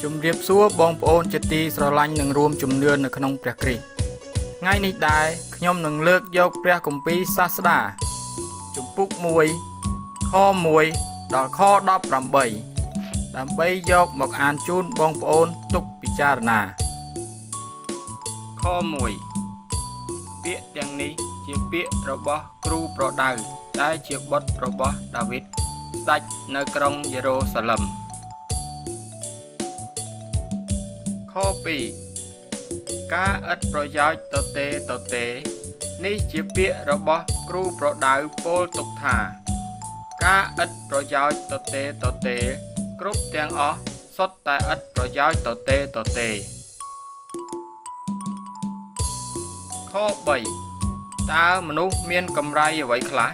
ជំរាបសួរបងប្អូនជាទីស្រឡាញ់និងរួមជំនឿនៅក្នុងព្រះគ្រីស្ទថ្ងៃនេះដែរខ្ញុំនឹងលើកយកព្រះគម្ពីរសាស្តាជំពូក1ខ1ដល់ខ18ដើម្បីយកមកអានជូនបងប្អូនទុកពិចារណាខ1ពាក្យទាំងនេះជាពាក្យរបស់គ្រូប្រដៅដែលជាបុត្ររបស់ដាវីតស្ដេចនៅក្រុងយេរូសាឡឹមខ2ការឥតប្រយោជន៍ទទេទទេនេះជាពាក្យរបស់គ្រូប្រដៅពោលទុកថាការឥតប្រយោជន៍ទទេទទេគ្រប់ទាំងអស់សុទ្ធតែឥតប្រយោជន៍ទទេទទេខ3តើមនុស្សមានកម្រៃអ្វីខ្លះ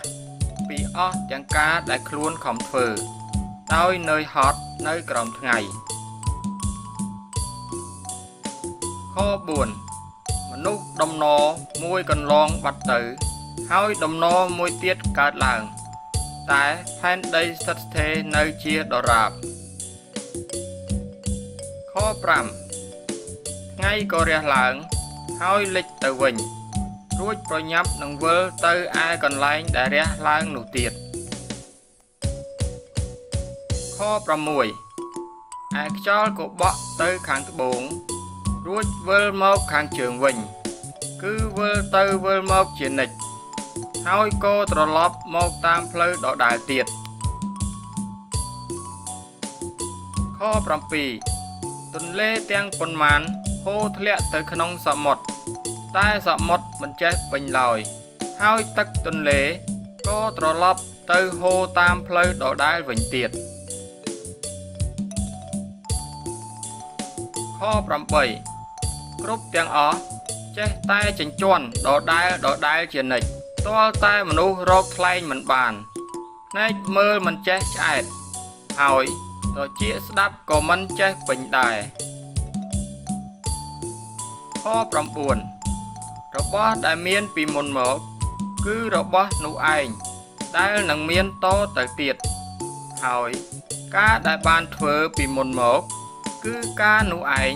ពីអស់ទាំងការដែលខ្លួនខំធ្វើដោយនឿយហត់នៅក្រោមថ្ងៃខ4មនុស្សដំណរមួយកន្លងបាត់ទៅហើយដំណរមួយទៀតកើតឡើងតែផែនដីស្ថិតស្ថេរនៅជាដរាបខ5ថ្ងៃក៏រះឡើងហើយលិចទៅវិញរួចប្រញាប់នឹងវិលទៅឯកន្លែងដែលរះឡើងនោះទៀតខ6ឯខ្យល់ក៏បក់ទៅខាងត្បូងរួចវិលមកខាងជើងវិញគឺវិលទៅវិលមកជានិច្ចហើយក៏ត្រឡប់មកតាមផ្លូវដដែលទៀតខ7ទន្លេទាំងប៉ុន្មានហូរធ្លាក់ទៅក្នុងសមុទ្រតែសមុទ្រមិនចេះពេញឡើយហើយទឹកទន្លេក៏ត្រឡប់ទៅហូរតាមផ្លូវដដែលវិញទៀតខ8គ្រប់ទាំងអស់ចេះតែចិញ្ជាន់ដដែលដដែលជានិច្ចទាល់តែមនុស្សរកថ្លែងមិនបានភ្នែកមើលមិនចេះឆ្អែតហើយត្រចៀកស្ដាប់ក៏មិនចេះពេញដែរខ9របស់ដែលមានពីមុនមកគឺរបស់នោះឯងដែលនឹងមានតទៅទៀតហើយការដែលបានធ្វើពីមុនមកគឺការនោះឯង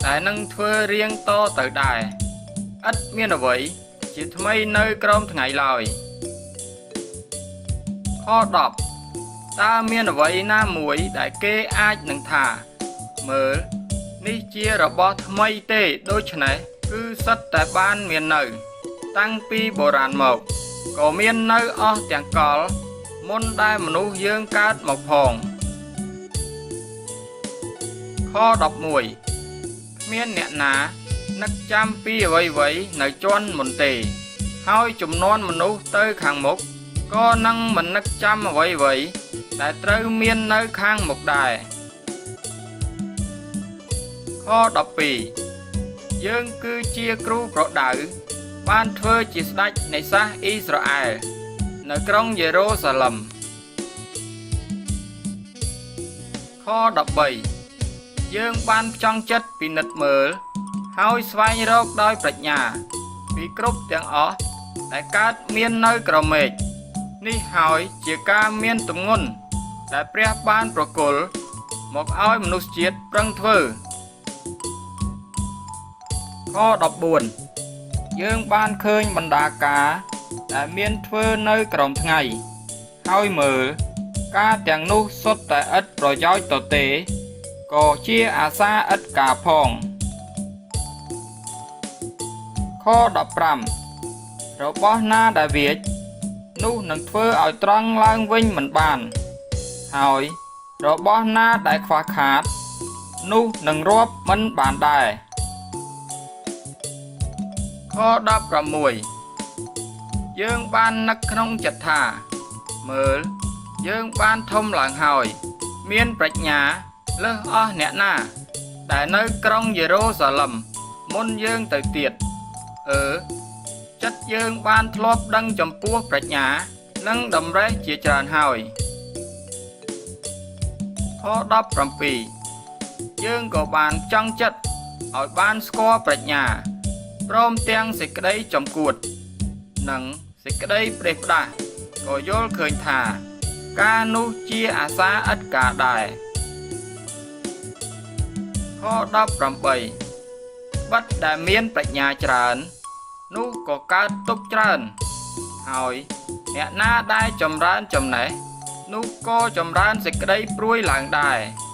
ដែលនឹងធ្វើរៀងតទៅដែរឥតមានអ្វីជាថ្មីនៅក្រោមថ្ងៃឡើយខ10តើមានអ្វីណាមួយដែលគេអាចនឹងថាមើលនេះជារបស់ថ្មីទេដូច្នេះគឺសិតតែបានមាននៅតាំងពីបុរាណមកក៏មាននៅអស់ទាំងកលមុនដែលមនុស្សយើងកើតមកផងខ11គ្មានអ្នកណានឹកចាំពីអ្វីៗនៅជន់មុនទេហើយចំនួនមនុស្សទៅខាងមុខក៏នឹងមិននឹកចាំអ្វីៗដែលត្រូវមាននៅខាងមុខដែរខ12យើងគឺជាគ្រូប្រដៅបានធ្វើជាស្ដេចនៃសាសអ៊ីស្រាអែលនៅក្រុងយេរូសាឡឹមខ13យើងបានចង់ចិត្តពិនិត្យមើលហើយស្វែងរកដោយប្រាជ្ញាពីគ្រប់ទាំងអស់ដែលកើតមាននៅក្រោមមេឃនេះហើយជាការមានទម្ងន់ដែលព្រះបានប្រគល់មកឲ្យមនុស្សជាតិប្រឹងធ្វើខ14យើងបានឃើញបណ្ដាការដែលមានធ្វើនៅក្រោមថ្ងៃហើយមើលការទាំងនោះសុទ្ធតែឥតប្រយោជន៍ទទេក៏ជាអាសាឥតការផងខ15របស់ណាដែលវាចនោះនឹងធ្វើឲ្យត្រង់ឡើងវិញមិនបានហើយរបស់ណាដែលខ្វះខាតនោះនឹងរាប់មិនបានដែរខ16យើងបាននឹកក្នុងចិត្តថាមើលយើងបានធំឡើងហើយមានប្រាជ្ញាលើសអស់អ្នកណាដែលនៅក្រុងយេរូសាឡឹមមុនយើងទៅទៀតចិត្តយើងបានធ្លាប់ដឹងចំពោះប្រាជ្ញានិងតម្រេះជាច្រើនហើយខ17យើងក៏បានចង់ចិត្តឲ្យបានស្គាល់ប្រាជ្ញាព្រមទាំងសេចក្តីចំគួតនិងសេចក្តីប្រេះផ្ដាស់ក៏យល់ឃើញថាការនោះជាអាសាឥតការដែរ ខ18បិទដែលមានប្រាជ្ញាច្រើន នោះក៏កើតទុក្ខច្រើន ហើយអ្នកណាដែលចម្រើនចំណេះ នោះក៏ចម្រើនសេចក្តីព្រួយឡើងដែរ។